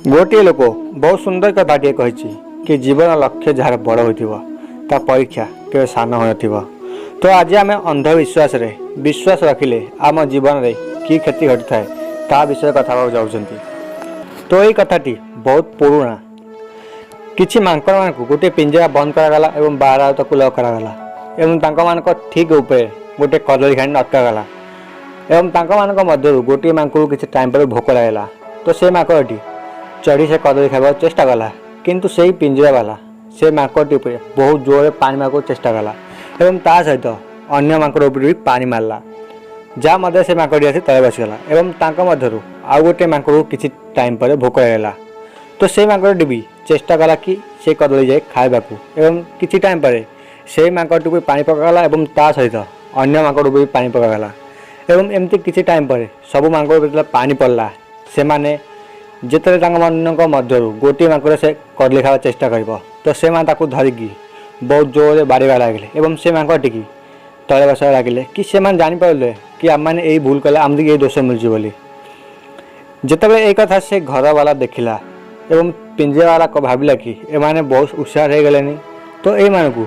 ଗୋଟିଏ ଲୋକ ବହୁତ ସୁନ୍ଦର କଥାଟିଏ କହିଛି କି ଜୀବନ ଲକ୍ଷ୍ୟ ଯାହାର ବଡ଼ ହୋଇଥିବ, ତା ପରୀକ୍ଷା କେବେ ସାନ ହୋଇନଥିବ। ତ ଆଜି ଆମେ ଅନ୍ଧବିଶ୍ୱାସରେ ବିଶ୍ୱାସ ରଖିଲେ ଆମ ଜୀବନରେ କି କ୍ଷତି ଘଟିଥାଏ, ତା ବିଷୟରେ କଥା ହେବାକୁ ଯାଉଛନ୍ତି। ତ ଏଇ କଥାଟି ବହୁତ ପୁରୁଣା। କିଛି ମାଙ୍କଡ଼ମାନଙ୍କୁ ଗୋଟିଏ ପିଞ୍ଜରା ବନ୍ଦ କରାଗଲା ଏବଂ ବାହାର ତାକୁ ଲକ୍ କରାଗଲା ଏବଂ ତାଙ୍କମାନଙ୍କ ଠିକ୍ ଉପରେ ଗୋଟିଏ କଦଳୀ ଖାଣ୍ଡି ଅଟକାଗଲା ଏବଂ ତାଙ୍କମାନଙ୍କ ମଧ୍ୟରୁ ଗୋଟିଏ ମାଙ୍କଡ଼କୁ କିଛି ଟାଇମ୍ ପରେ ଭୋକ ଲାଗିଲା। ତ ସେ ମାଙ୍କଡ଼ଟି ଚଢ଼ି ସେ କଦଳୀ ଖାଇବାକୁ ଚେଷ୍ଟା କଲା, କିନ୍ତୁ ସେଇ ପିଞ୍ଜରାବାଲା ସେ ମାଙ୍କଡ଼ଟି ଉପରେ ବହୁତ ଜୋରରେ ପାଣି ମାରିବାକୁ ଚେଷ୍ଟା କଲା ଏବଂ ତା ସହିତ ଅନ୍ୟ ମାଙ୍କଡ଼ ଉପରେ ବି ପାଣି ମାରିଲା, ଯାହା ମଧ୍ୟରେ ସେ ମାଙ୍କଡ଼ଟି ଆସି ତଳେ ବସିଗଲା। ଏବଂ ତାଙ୍କ ମଧ୍ୟରୁ ଆଉ ଗୋଟିଏ ମାଙ୍କଡ଼କୁ କିଛି ଟାଇମ୍ ପରେ ଭୋକ ଲାଗିଲା। ତ ସେଇ ମାଙ୍କଡ଼ଟି ବି ଚେଷ୍ଟା କଲା କି ସେ କଦଳୀ ଯାଇ ଖାଇବାକୁ ଏବଂ କିଛି ଟାଇମ୍ ପରେ ସେଇ ମାଙ୍କଡ଼ଟିକୁ ବି ପାଣି ପକାଗଲା ଏବଂ ତା ସହିତ ଅନ୍ୟ ମାଙ୍କଡ଼କୁ ବି ପାଣି ପକାଗଲା। ଏବଂ ଏମିତି କିଛି ଟାଇମ୍ ପରେ ସବୁ ମାଙ୍କଡ଼ ଉପରେ ଯେତେବେଳେ ପାଣି ପଡ଼ିଲା, ସେମାନେ ଯେତେବେଳେ ତାଙ୍କମାନଙ୍କ ମଧ୍ୟରୁ ଗୋଟିଏ ମାଙ୍କଡ଼ ସେ କଦଳୀ ଖାଇବା ଚେଷ୍ଟା କରିବ, ତ ସେମାନେ ତାକୁ ଧରିକି ବହୁତ ଜୋରରେ ବାଡ଼େଇବା ଲାଗିଲେ ଏବଂ ସେ ମାଙ୍କଡ଼ଟିକି ତଳେ ବସାଇବା ଲାଗିଲେ କି ସେମାନେ ଜାଣିପାରିଲେ କି ଆମମାନେ ଏଇ ଭୁଲ କଲେ ଆମକୁ ଏଇ ଦୋଷ ମିଳୁଛି ବୋଲି। ଯେତେବେଳେ ଏଇ କଥା ସେ ଘରବାଲା ଦେଖିଲା ଏବଂ ପିଞ୍ଜରାବାଲା ଭାବିଲା କି ଏମାନେ ବହୁତ ହୁସିଆର ହେଇଗଲେଣି, ତ ଏଇମାନଙ୍କୁ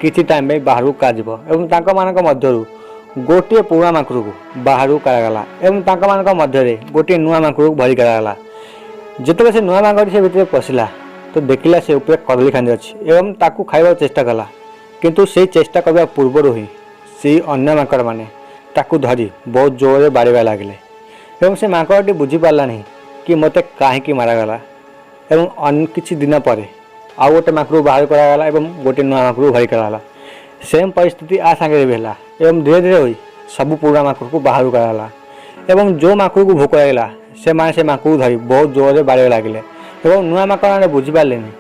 କିଛି ଟାଇମ୍ ପାଇଁ ବାହାରକୁ କାଢ଼ାଯିବ। ଏବଂ ତାଙ୍କମାନଙ୍କ ମଧ୍ୟରୁ ଗୋଟିଏ ପୁରୁଣା ମାଙ୍କଡ଼କୁ ବାହାରକୁ କାଢ଼ାଗଲା ଏବଂ ତାଙ୍କମାନଙ୍କ ମଧ୍ୟରେ ଗୋଟିଏ ନୂଆ ମାଙ୍କଡ଼କୁ ଭରି କରାଗଲା। ଯେତେବେଳେ ସେ ନୂଆ ମାଙ୍କଡ଼ଟି ସେ ଭିତରେ ପଶିଲା, ତ ଦେଖିଲା ସେ ଉପରେ କଦଳୀ ଖାଣ୍ଡି ଅଛି ଏବଂ ତାକୁ ଖାଇବାକୁ ଚେଷ୍ଟା କଲା। କିନ୍ତୁ ସେଇ ଚେଷ୍ଟା କରିବା ପୂର୍ବରୁ ହିଁ ସେଇ ଅନ୍ୟ ମାଙ୍କଡ଼ମାନେ ତାକୁ ଧରି ବହୁତ ଜୋରରେ ବାଡ଼େଇବା ଲାଗିଲେ ଏବଂ ସେ ମାଙ୍କଡ଼ଟି ବୁଝିପାରିଲା ନାହିଁ କି ମୋତେ କାହିଁକି ମାରାଗଲା। ଏବଂ ଅନ୍ୟ କିଛି ଦିନ ପରେ ଆଉ ଗୋଟେ ମାଙ୍କଡ଼କୁ ବାହାର କରାଗଲା ଏବଂ ଗୋଟେ ନୂଆ ମାଙ୍କଡ଼କୁ ଭରି କରାଗଲା। ସେମ୍ ପରିସ୍ଥିତି ଆ ସାଙ୍ଗରେ ବି ହେଲା ଏବଂ ଧୀରେ ଧୀରେ ହୋଇ ସବୁ ପୁରୁଣା ମାଙ୍କଡ଼କୁ ବାହାରକୁ କରାଗଲା ଏବଂ ଯେଉଁ ମାଙ୍କଡ଼କୁ ଭୋକ ଲାଗିଲା, ସେମାନେ ସେ ମାଙ୍କଡ଼କୁ ଧରି ବହୁତ ଜୋରରେ ବାଡ଼େଇବା ଲାଗିଲେ ଏବଂ ନୂଆ ମାଙ୍କଡ଼ମାନେ ବୁଝିପାରିଲେନି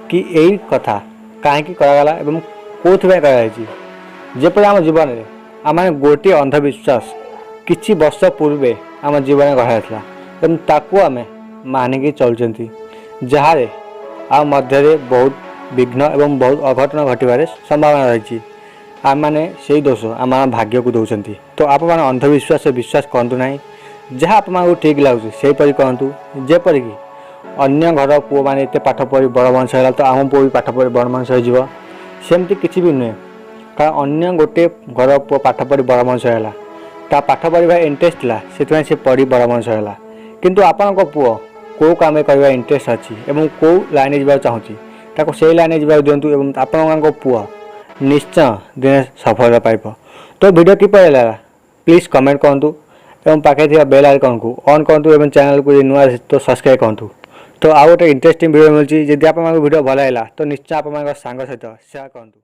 କି ଏଇ କଥା କାହିଁକି କରାଗଲା ଏବଂ କେଉଁଥିପାଇଁ କରାଯାଇଛି। ଯେପରି ଆମ ଜୀବନରେ ଆମେ ଗୋଟିଏ ଅନ୍ଧବିଶ୍ୱାସ କିଛି ବର୍ଷ ପୂର୍ବେ ଆମ ଜୀବନରେ ଗଢ଼ାଯାଇଥିଲା ଏବଂ ତାକୁ ଆମେ ମାନିକି ଚଳୁଛନ୍ତି, ଯାହାରେ ଆମ ମଧ୍ୟରେ ବହୁତ ବିଘ୍ନ ଏବଂ ବହୁତ ଅଘଟଣ ଘଟିବାରେ ସମ୍ଭାବନା ରହିଛି। ଆମେମାନେ ସେଇ ଦୋଷ ଆମ ଭାଗ୍ୟକୁ ଦେଉଛନ୍ତି। ତ ଆପଣମାନେ ଅନ୍ଧବିଶ୍ୱାସ ବିଶ୍ୱାସ କରନ୍ତୁ ନାହିଁ। ଯାହା ଆପଣମାନଙ୍କୁ ଠିକ୍ ଲାଗୁଛି, ସେହିପରି କରନ୍ତୁ। ଯେପରିକି ଅନ୍ୟ ଘର ପୁଅମାନେ ଏତେ ପାଠ ପଢ଼ି ବଡ଼ ମଣିଷ ହେଲା, ତ ଆମ ପୁଅ ବି ପାଠ ପଢ଼ି ବଡ଼ ମଣିଷ ହେଇଯିବ, ସେମିତି କିଛି ବି ନୁହେଁ। କାରଣ ଅନ୍ୟ ଗୋଟିଏ ଘର ପୁଅ ପାଠ ପଢ଼ି ବଡ଼ ମଣିଷ ହେଲା, ତା ପାଠ ପଢ଼ିବା ଇଣ୍ଟରେଷ୍ଟ ଥିଲା, ସେଥିପାଇଁ ସେ ପଢ଼ି ବଡ଼ ମଣିଷ ହେଲା। କିନ୍ତୁ ଆପଣଙ୍କ ପୁଅ କେଉଁ କାମ କରିବା ଇଣ୍ଟରେଷ୍ଟ ଅଛି ଏବଂ କେଉଁ ଲାଇନରେ ଯିବାକୁ ଚାହୁଁଛି, ତାକୁ ସେଇ ଲାଇନରେ ଯିବାକୁ ଦିଅନ୍ତୁ ଏବଂ ଆପଣଙ୍କ ପୁଅ ନିଶ୍ଚୟ ଦିନେ ସଫଳତା ପାଇବ। ତ ଭିଡ଼ିଓ କିପରି ହେଲା, ପ୍ଲିଜ୍ କମେଣ୍ଟ କରନ୍ତୁ ଏବଂ ପାଖରେ ଥିବା ବେଲ୍ ଆଇକନ୍କୁ ଅନ୍ କରନ୍ତୁ ଏବଂ ଚ୍ୟାନେଲକୁ ଯଦି ନୂଆ ତ ସବସ୍କ୍ରାଇବ୍ କରନ୍ତୁ। ତ ଆଉ ଗୋଟେ ଇଣ୍ଟରେଷ୍ଟିଂ ଭିଡ଼ିଓ ମିଳୁଛି। ଯଦି ଆପଣମାନଙ୍କୁ ଭିଡ଼ିଓ ଭଲ ଲାଗିଲା, ତ ନିଶ୍ଚୟ ଆପଣଙ୍କ ସାଙ୍ଗ ସହିତ ସେୟାର କରନ୍ତୁ।